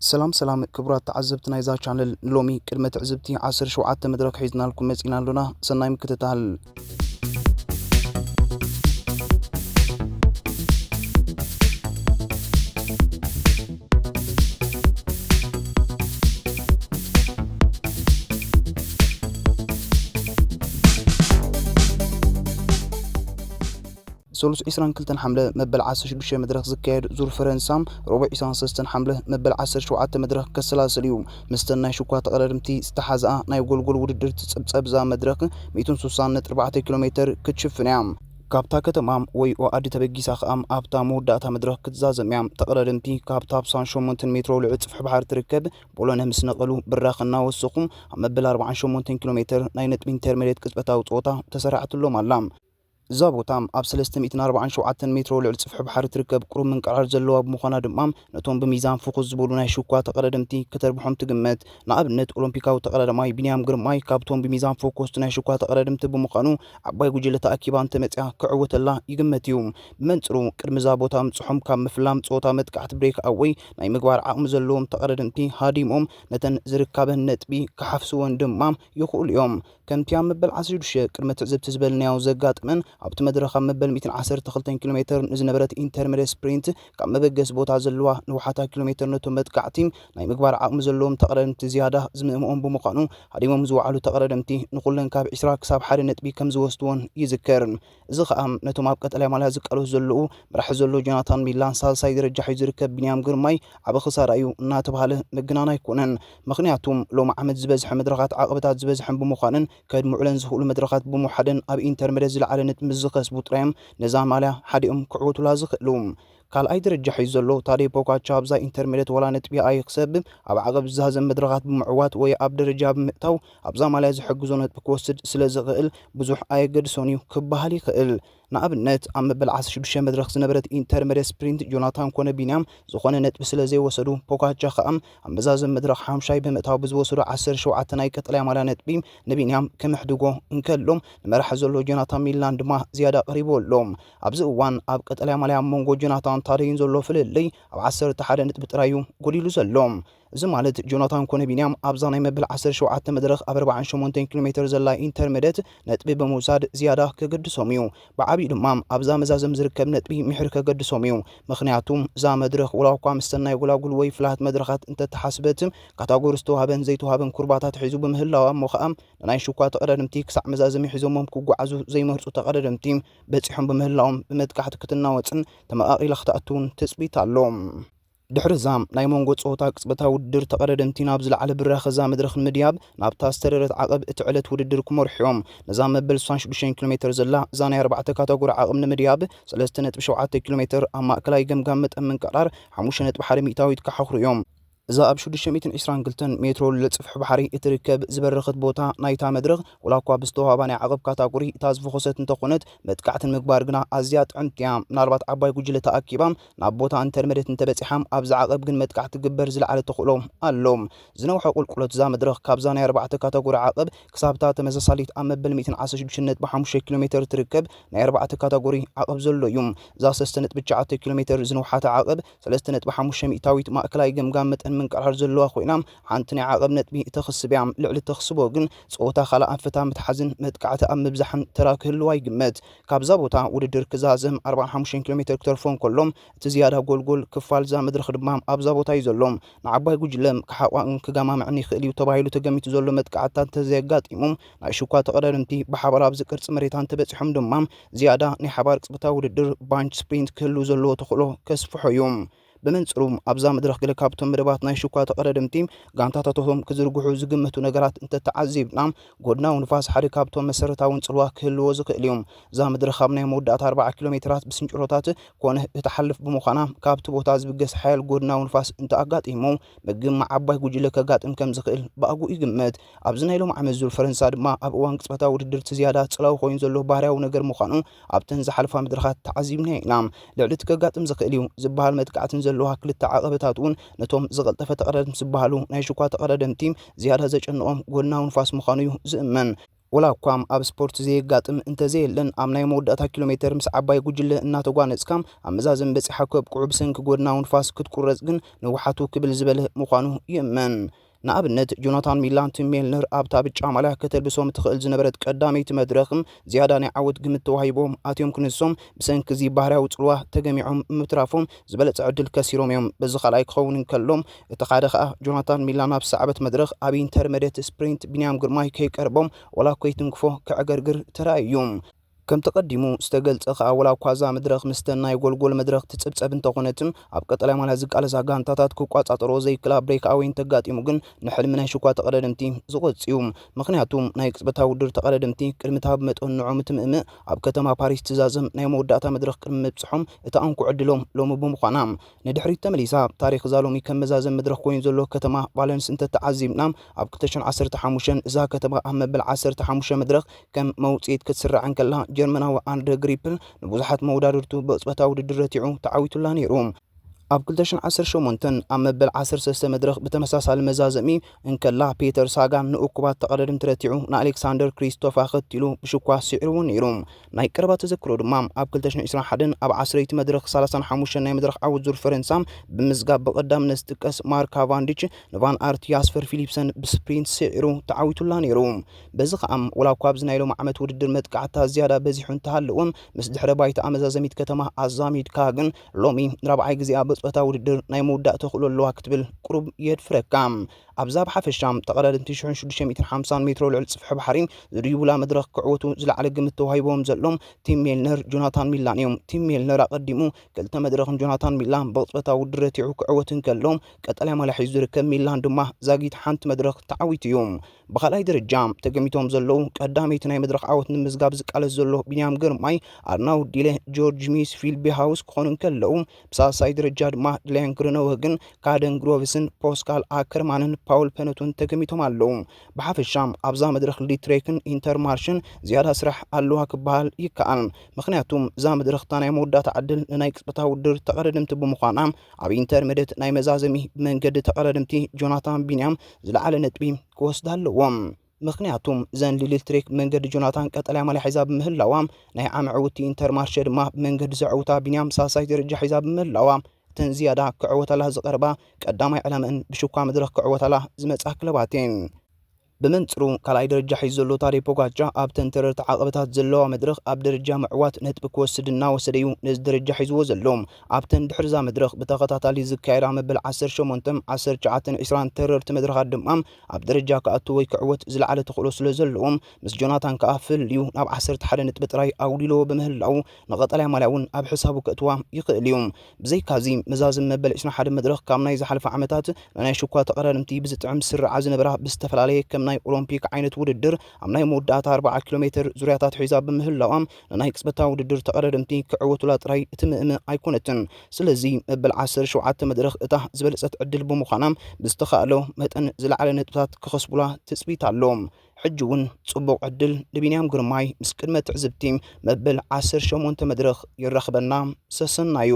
ሰላም ሰላም ክቡራት ተዓዘብቲ ናይዛ ቻነል፣ ንሎሚ ቅድመ ትዕዝብቲ ዓሰርተ ሸውዓተ መድረኽ ሒዝናልኩም መጺና ኣሎና። ሰናይ ምክትታል። ሰሉስ ዕስራን ክልተን ሓምለ መበል ዓሰርተ ሽዱሽተ መድረኽ ዝካየድ ዙር ፈረንሳ፣ ረቡዕ ዕስራን ሰለስተን ሓምለ መበል ዓሰርተ ሸውዓተ መድረኽ ከሰላስል እዩ። ምስተን ናይ ሽኳ ተቐዳደምቲ ዝተሓዝኣ ናይ ጎልጎል ውድድር ትጽብጸብ እዛ መድረኽ ሚእትን ስሳን ነጥቢ ኣርባዕተ ኪሎ ሜትር ክትሽፍን እያ። ካብታ ከተማ ወይ ኦኣዲ ተበጊሳ ከኣ ኣብታ መወዳእታ መድረኽ ክትዛዘም እያ። ተቐዳደምቲ ካብታ ብ ሰብዓን ሸሞንተን ሜትሮ ልዑል ጽፍሒ ባሕሪ ትርከብ ቦሎነ ምስ ነቐሉ ብራኽ እናወሰኹ ኣብ መበል ኣርባዓን ሸሞንተን ኪሎ ሜትር ናይ ነጥቢ ኢንተርሜድየት ቅጽበታዊ ጸወታ ተሰራዕትሎም ኣላ። እዛ ቦታ ኣብ ሰለስተ ሚእትን ኣርባዓን ሸውዓተን ሜትሮ ልዕሊ ጽፍሒ ባሕሪ ትርከብ ቁሩብ ምንቅርዓር ዘለዋ ብምዃና ድማ፣ ነቶም ብሚዛን ፍኹስ ዝበሉ ናይ ሽኳ ተቐዳደምቲ ከተርብሖም ትግመት። ንኣብነት፣ ኦሎምፒካዊ ተቐዳዳማይ ቢንያም ግርማይ ካብቶም ብሚዛን ፈኮስቲ ናይ ሽኳ ተቐዳደምቲ ብምዃኑ፣ ዓባይ ጉጅለ ተኣኪባ እንተመጽያ ክዕወተላ ይግመት እዩ። ብመንጽሩ፣ ቅድሚ እዛ ቦታ ምጽሖም ካብ ምፍላም ጸወታ መጥቃዕቲ ብሬክ ኣወይ ናይ ምግባር ዓቕሚ ዘለዎም ተቐዳደምቲ ሃዲሞም ነተን ዝርካበን ነጥቢ ክሓፍስወን ድማ ይኽእሉ እዮም። ከምቲ ኣብ መበል ዓሰርተ ሽዱሽተ ቅድመ ትዕዝብቲ ዝበልናዮ ዘጋጠመን፣ ኣብቲ መድረኽ ኣብ መበል ሚእትን ዓሰርተ ክልተን ኪሎ ሜትር ንዝነበረት ኢንተርመድየት ስፕሪንት ካብ መበገሲ ቦታ ዘለዋ ንውሓታ ኪሎ ሜትር ነቶም መጥቃዕቲ ናይ ምግባር ዓቕሚ ዘለዎም ተቐዳደምቲ ዝያዳ ዝምእምኦም ብምዃኑ፣ ሃዲሞም ዝወዓሉ ተቐዳደምቲ ንኹለን ካብ ዕስራ ክሳብ ሓደ ነጥቢ ከም ዝወስድዎን ይዝከር። እዚ ኸኣ ነቶም ኣብ ቀጠልያ ማልያ ዝቃለሱ ዘለዉ፣ መራሒ ዘሎ ጆናታን ሚላን ሳልሳይ ደረጃ ሒዙ ዝርከብ ቢንያም ግርማይ ዓቢ ክሳራ እዩ እናተባህለ ምግናን ኣይኮነን። ምኽንያቱ፣ ሎሚ ዓመት ዝበዝሐ መድረኻት ዓቐበታት ዝበዝሐን ብምዃንን፣ ከድምዑለን ዝኽእሉ መድረኻት ብምውሓደን ኣብ ኢንተርመድየት ዝለዓለ ነጥቢ ምስ ዝኸስቡ ጥራይ እዮም ነዛ ማልያ ሓዲኦም ክዕወቱላ ዝኽእሉ። ካልኣይ ደረጃ ሒዙ ዘሎ ታዴ ፖጋቻ ኣብዛ ኢንተርመድየት ዋላ ነጥቢ ኣይክሰብ፣ ኣብ ዓቐብ ዝዛዘም መድረኻት ብምዕዋት ወይ ኣብ ደረጃ ብምእታው ኣብዛ ማልያ ዝሕግዞ ነጥቢ ክወስድ ስለ ዝኽእል ብዙሕ ኣየገድሶን እዩ ክበሃል ይኽእል። ንኣብነት፣ ኣብ መበል ዓሰርተ ሽዱሽተ መድረኽ ዝነበረት ኢንተርመድየት ስፕሪንት ጆናታን ኮነ ቢንያም ዝኾነ ነጥቢ ስለ ዘይወሰዱ፣ ፖጋቻ ኸኣ ኣብ መዛዘም መድረኽ ሓሙሻይ ብምእታው ብዝወሰዶ ዓሰርተ ሸውዓተ ናይ ቀጠልያ ማልያ ነጥቢ ንቢንያም ክምሕድጎ እንከሎ፣ ንመራሒ ዘሎ ጆናታን ሚላን ድማ ዝያዳ ቀሪቡ ኣሎ። ኣብዚ እዋን ኣብ ቀጠልያ ማልያ ኣብ መንጎ ጆናታን ታደይን ዘሎ ፍልልይ ኣብ ዓሰርተ ሓደ ነጥቢ ጥራይ እዩ ጎዲሉ ዘሎ። እዚ ማለት ጆናታን ኮነ ቢንያም ኣብዛ ናይ መበል ዓሰርተ ሸውዓተ መድረኽ ኣብ ኣርባዓን ሸሞንተን ኪሎ ሜትር ዘላ ኢንተርመድየት ነጥቢ ብምውሳድ ዝያዳ ከገድሶም እዩ። ብዓቢኡ ድማ ኣብዛ መዛዘም ዝርከብ ነጥቢ ምሒር ከገድሶም እዩ። ምኽንያቱ እዛ መድረኽ ወላ እኳ ምስ ሰናይ ጎላጉል ወይ ፍላት መድረኻት እንተተሓስበት፣ ካታጎሪ ዝተዋህበን ዘይተዋህበን ኩርባታት ሒዙ ብምህላዋ እሞ ኸኣ ንናይ ሽኳ ተቐዳደምቲ ክሳዕ መዛዘሚ ሒዞሞም ክጓዓዙ ዘይመርጹ ተቐዳደምቲ በጺሖም ብምህላዎም ብመጥቃዕቲ ክትናወጽን ተመቓቒላ ክትኣትውን ትጽቢት ኣሎ። ድሕሪ እዛ ናይ መንጎ ጸወታ ቅጽበታዊ ውድድር ተቐዳደምቲ ናብ ዝለዓለ ብራኸ እዛ መድረኽ ንምድያብ ናብታ ዝተረረት ዓቐብ እቲ ዕለት ውድድር ክመርሑ እዮም። ነዛ መበል ስሳን ሽዱሽተን ኪሎ ሜትር ዘላ እዛ ናይ ኣርባዕተ ካታጎሪ ዓቐብ ንምድያብ ሰለስተ ነጥቢ ሸውዓተ ኪሎ ሜትር ኣብ ማእከላይ ገምጋም መጠን ምንቅርዓር ሓሙሽተ ነጥቢ ሓደ ሚእታዊት ክሓኽሩ እዮም። እዛ ኣብ ሽዱሽተ ሚእትን ዕስራን ክልተን ሜትሮ ልዕሊ ጽፍሒ ባሕሪ እትርከብ ዝበረኸት ቦታ ናይታ መድረኽ፣ ወላ እኳ ብዝተዋህባ ናይ ዓቐብ ካታጎሪ እታ ዝፈኾሰት እንተኾነት፣ መጥቃዕቲ ንምግባር ግና ኣዝያ ጥዕምቲ እያ። ምናልባት ዓባይ ጉጅለ ተኣኪባ ናብ ቦታ እንተልመደት እንተበጺሓ፣ ኣብዚ ዓቐብ ግን መጥቃዕቲ ክግበር ዝለዓለ ተኽእሎ ኣሎ። ዝነውሐ ቁልቁለት እዛ መድረኽ ካብዛ ናይ ኣርባዕተ ካታጎሪ ዓቐብ ክሳብታ ተመሳሳሊት ኣብ መበል ሚእትን ዓሰርተ ሽዱሽተ ነጥቢ ሓሙሽተ ኪሎ ሜትር ትርከብ ናይ ኣርባዕተ ካታጎሪ ዓቐብ ዘሎ እዩ። እዛ ሰለስተ ነጥቢ ትሽዓተ ኪሎ ሜትር ዝነውሓት ዓቐብ ሰለስተ ነጥቢ ሓሙሽተ ሚእታዊት ማእከላይ ገምጋም መጠን ምንቅርዓር ዘለዋ ኮይና፣ ሓንቲ ናይ ዓቐብ ነጥቢ እተኽስብ እያ። ልዕሊ እተኽስቦ ግን ጸወታ ካልእ ኣንፈታ ምትሓዝን መጥቃዕቲ ኣብ ምብዛሕን ተራ ክህልዋ ይግመት። ካብዛ ቦታ ውድድር ክዛዘም ኣርባዓን ሓሙሽተን ኪሎ ሜትር ክተርፎ እንከሎ፣ እቲ ዝያዳ ጎልጎል ክፋል እዛ መድረኽ ድማ ኣብዛ ቦታ እዩ ዘሎ። ንዓባይ ጉጅለ ክሓቋቕን ክገማምዕን ይኽእል እዩ ተባሂሉ ተገሚቱ ዘሎ መጥቃዕትታት እንተዘየጋጢሙ፣ ናይ ሽኳ ተቐዳደምቲ ብሓባር ኣብዚ ቅርጺ መሬታ እንተበጺሖም ድማ፣ ዝያዳ ናይ ሓባር ቅጽበታዊ ውድድር ባንች ስፕሪንት ክህሉ ዘለዎ ተኽእሎ ከስፍሖ እዩ። ብመንጽሩ፣ ኣብዛ መድረኽ ገለ ካብቶም መደባት ናይ ሽኳ ተቐዳደምቲ ጋንታታቶም ክዝርግሑ ዝግመቱ ነገራት እንተተዓዚብና፣ ጎድናዊ ንፋስ ሓደ ካብቶም መሰረታውን ጽልዋ ክህልዎ ዝኽእል እዩ። እዛ መድረኽ ኣብ ናይ መወዳእታ ኣርብዓ ኪሎ ሜትራት ብስንጭሮታት ኮነ እትሓልፍ ብምዃና፣ ካብቲ ቦታ ዝብገስ ሓያል ጎድናዊ ንፋስ እንተኣጋጢሙ፣ ምግማዕ ዓባይ ጉጅለ ከጋጥም ከም ዝኽእል ብኣግኡ ይግመት። ኣብዚ ናይ ሎሚ ዓመት ዙር ፈረንሳ ድማ ኣብ እዋን ቅጽበታዊ ውድድር እቲ ዝያዳ ጽላዊ ኮይኑ ዘሎ ባህርያዊ ነገር ምዃኑ ኣብተን ዝሓለፋ መድረኻት ተዓዚብናዮ ኢና። ልዕሊ እቲ ከጋጥም ዝኽእል እዩ ዝበሃል መጥቃዕትን ዘለዋ ክልተ ዓቐበታት እውን ነቶም ዝቐልጠፈ ተቐዳደምቲ ዝበሃሉ ናይ ሽኳ ተቐዳደምቲ ዝያዳ ዘጨንቖም ጎድናዊ ንፋስ ምዃኑ እዩ ዝእመን። ወላ እኳ ኣብ ስፖርት ዘየጋጥም እንተዘየለን፣ ኣብ ናይ መወዳእታ ኪሎ ሜተር ምስ ዓባይ ጉጅለ እናተጓነጽካ ኣብ መዛዘም በጺሓ ከብቅዑ ብሰንኪ ጎድናዊ ንፋስ ክትቁረጽ ግን ንውሓቱ ክብል ዝበለ ምዃኑ ይእመን። ንኣብነት፣ ጆናታን ሚላን ቲም ሜልነር ኣብታ ብጫ ማልያ ከተልብሶም ትኽእል ዝነበረት ቀዳመይቲ መድረኽ ዝያዳ ናይ ዓወት ግምት ተዋሂቦም ኣትዮም ክንሶም፣ ብሰንኪ እዚ ባህርያዊ ጽልዋ ተገሚዖም ምትራፎም ዝበለጸ ዕድል ከሲሮም እዮም። በዚ ካልኣይ ክኸውን እንከሎም፣ እቲ ሓደ ኸኣ ጆናታን ሚላን ኣብ ሰዓበት መድረኽ ኣብ ኢንተርመደት ስፕሪንት ቢንያም ግርማይ ከይቀርቦም ወላ እኮ ይትንክፎ ከዕገርግር ተራእዩ። ከምቲ ቀዲሙ ዝተገልጸ ከኣ፣ ወላ እኳ እዛ መድረኽ ምስተን ናይ ጎልጎል መድረኽ ትጽብጸብ እንተኾነትም፣ ኣብ ቀጠልያ ማልያ ዝቃለሳ ጋንታታት ክቋጻጸሮ ዘይክላ ብሬክ ኣወይ እንተጋጢሙ ግን ንሕልሚ ናይ ሽኳ ተቐዳደምቲ ዝቖጽ እዩ። ምኽንያቱ ናይ ቅጽበታዊ ውድድር ተቐዳደምቲ ቅድሚ እታ ብመጠን ንዑ ምትምእምእ ኣብ ከተማ ፓሪስ ትዛዘም ናይ መወዳእታ መድረኽ ቅድሚ ምብጽሖም እታ እንኮ ዕድሎም ሎሚ ብምዃና፣ ንድሕሪት ተመሊሳ ታሪኽ እዛ ሎሚ ከም መዛዘም መድረኽ ኮይኑ ዘሎ ከተማ ቫለንስ እንተተዓዚብና፣ ኣብ ክልተ ሽሕን ዓሰርተ ሓሙሽተን እዛ ከተማ ኣብ መበል ዓሰርተ ሓሙሽተ መድረኽ ከም መውጽኢት ክትስራዕ እንከላ፣ ጀርመናዊ ኣንድረ ግሪፕል ንብዙሓት መወዳድርቱ ብቕጽበታዊ ውድድር ረቲዑ ተዓዊቱላ ነይሩ። ኣብ ክልተ ሽሕን ዓሰርተ ሸሞንተን ኣብ መበል ዓሰርተ ሰለስተ መድረኽ ብተመሳሳሊ መዛዘሚ እንከላ፣ ፔተር ሳጋን ንእኩባት ተቐዳደምቲ ረቲዑ ንኣሌክሳንደር ክሪስቶፍ ኣኸቲሉ ብሽኳ ስዒርዎ ነይሩ። ናይ ቀረባ ተዘክሮ ድማ፣ ኣብ ክልተ ሽሕን ዕስራን ሓደን ኣብ ዓሰርተይቲ መድረኽ ሰላሳን ሓሙሽተን ናይ መድረኽ ዓወት ዙር ፈረንሳ ብምዝጋብ ብቐዳምነት ዝጥቀስ ማርክ ካቫንዲች ንቫን ኣርት ያስፐር ፊሊፕሰን ብስፕሪንት ስዒሩ ተዓዊቱላ ነይሩ። በዚ ኸኣ፣ ወላ እኳ ኣብዚ ናይ ሎሚ ዓመት ውድድር መጥቃዕታ ዝያዳ በዚሑ እንተሃለወ፣ ምስ ድሕረ ባይታ ኣመዛዘሚት ከተማ ኣዛሚድካ ግን፣ ሎሚ ንራብዓይ ግዜኣ ብጾታ ውድድር ናይ ምውዳእ ተኽእሎ ኣለዋ ክትብል ቁሩብ የድፍረካ። ኣብዛ ብሓፈሻ ተቐዳደምቲ ሽሕን ሽዱሽተ ሚእትን ሓምሳን ሜትሮ ልዕሊ ጽፍሒ ባሕሪ ዝድይቡላ መድረኽ ክዕወቱ ዝለዓለ ግምት ተዋሂቦም ዘሎም ቲም ሜልነር፣ ጆናታን ሚላን እዮም። ቲም ሜልነር ኣቐዲሙ ክልተ መድረኽን ጆናታን ሚላን ብቕጽበታዊ ውድድር ረቲዑ ክዕወት እንከሎ፣ ቀጠልያ ማልያ ሒዙ ዝርከብ ሚላን ድማ ዛጊት ሓንቲ መድረኽ ተዓዊቱ እዩ። ብኻልኣይ ደረጃ ተገሚቶም ዘለዉ፣ ቀዳመይቲ ናይ መድረኽ ዓወት ንምዝጋብ ዝቃለስ ዘሎ ቢንያም ግርማይ፣ ኣርናውድ ዲለ፣ ጆርጅ ሚስ፣ ፊል ቤሃውስ ክኾኑ እንከለዉ፣ ብሳልሳይ ደረጃ ድማ ድላያን ግረነወግን፣ ካደን ግሮቭስን፣ ፖስካል ኣከርማንን ፓውል ፐነቱን ተገሚቶም ኣለዉ። ብሓፈሻ ኣብዛ መድረኽ ሊትሬክን ኢንተርማርሽን ዝያዳ ስራሕ ኣለዋ ክበሃል ይከኣል። ምኽንያቱ እዛ መድረኽ እታ ናይ መወዳእታ ዕድል ንናይ ቅጽበታዊ ውድድር ተቐዳደምቲ ብምዃና፣ ኣብ ኢንተርመደት ናይ መዛዘሚ ብመንገዲ ተቐዳደምቲ ጆናታን ቢንያም ዝለዓለ ነጥቢ ክወስዳ ኣለዎም። ምኽንያቱ እዘን ሊትሬክ ብመንገዲ ጆናታን ቀጠልያ ማልያ ሒዛ ብምህላዋ፣ ናይ ዓሚ ዕውቲ ኢንተርማርሸ ድማ ብመንገዲ ዘዕውታ ቢንያም ሳልሳይ ደረጃ ሒዛ ብምህላዋ፣ እተን ዝያዳ ክዕወታላ ዝቐርባ ቀዳማይ ዕላመአን ብሽኳ መድረኽ ክዕወታላ ዝመጻ ክለባት እየን። ብመንጽሩ ካልኣይ ደረጃ ሒዙ ዘሎ ታዴ ፖጋቻ ኣብተን ተረርቲ ዓቐበታት ዘለዋ መድረኽ ኣብ ደረጃ ምዕዋት ነጥቢ ክወስድ እናወሰደ እዩ ነዚ ደረጃ ሒዝዎ ዘሎ። ኣብተን ድሕሪ እዛ መድረኽ ብተኸታታሊ ዝካየዳ መበል ዓሰርተ ሸሞንተ፣ ዓሰርተ ትሽዓተን ዕስራን ተረርቲ መድረኻት ድማ ኣብ ደረጃ ክኣቱ ወይ ክዕወት ዝለዓለ ተኽእሎ ስለ ዘለዎም፣ ምስ ጆናታን ከኣ ፍልልዩ ናብ ዓሰርተ ሓደ ነጥቢ ጥራይ ኣጉዲልዎ ብምህላዉ፣ ንቐጠልያ ማልያ እውን ኣብ ሕሳቡ ከእትዋ ይኽእል እዩ። ብዘይካዚ፣ መዛዝም መበል ዕስራን ሓደን መድረኽ ካብ ናይ ዝሓለፈ ዓመታት ንናይ ሽኳ ተቐዳደምቲ ብዝጥዕም ስርዓ ዝነበራ ብዝተፈላለየ ከም ናይ ኦሎምፒክ ዓይነት ውድድር ኣብ ናይ መወዳእታ ኣርብዓ ኪሎ ሜትር ዙርያታት ሒዛ ብምህላዋ፣ ንናይ ቅጽበታዊ ውድድር ተቐዳደምቲ ክዕወቱላ ጥራይ እትምእምእ ኣይኮነትን። ስለዚ፣ መበል ዓሰርተ ሸውዓተ መድረኽ እታ ዝበለጸት ዕድል ብምዃና፣ ብዝተኻእሎ መጠን ዝለዓለ ነጥብታት ክኸስቡላ ትጽቢት ኣሎ። ሕጂ እውን ጽቡቕ ዕድል ንቢንያም ግርማይ። ምስ ቅድመ ትዕዝብቲ፣ መበል ዓሰርተ ሸሞንተ መድረኽ የራኽበና። ሰሰናዩ።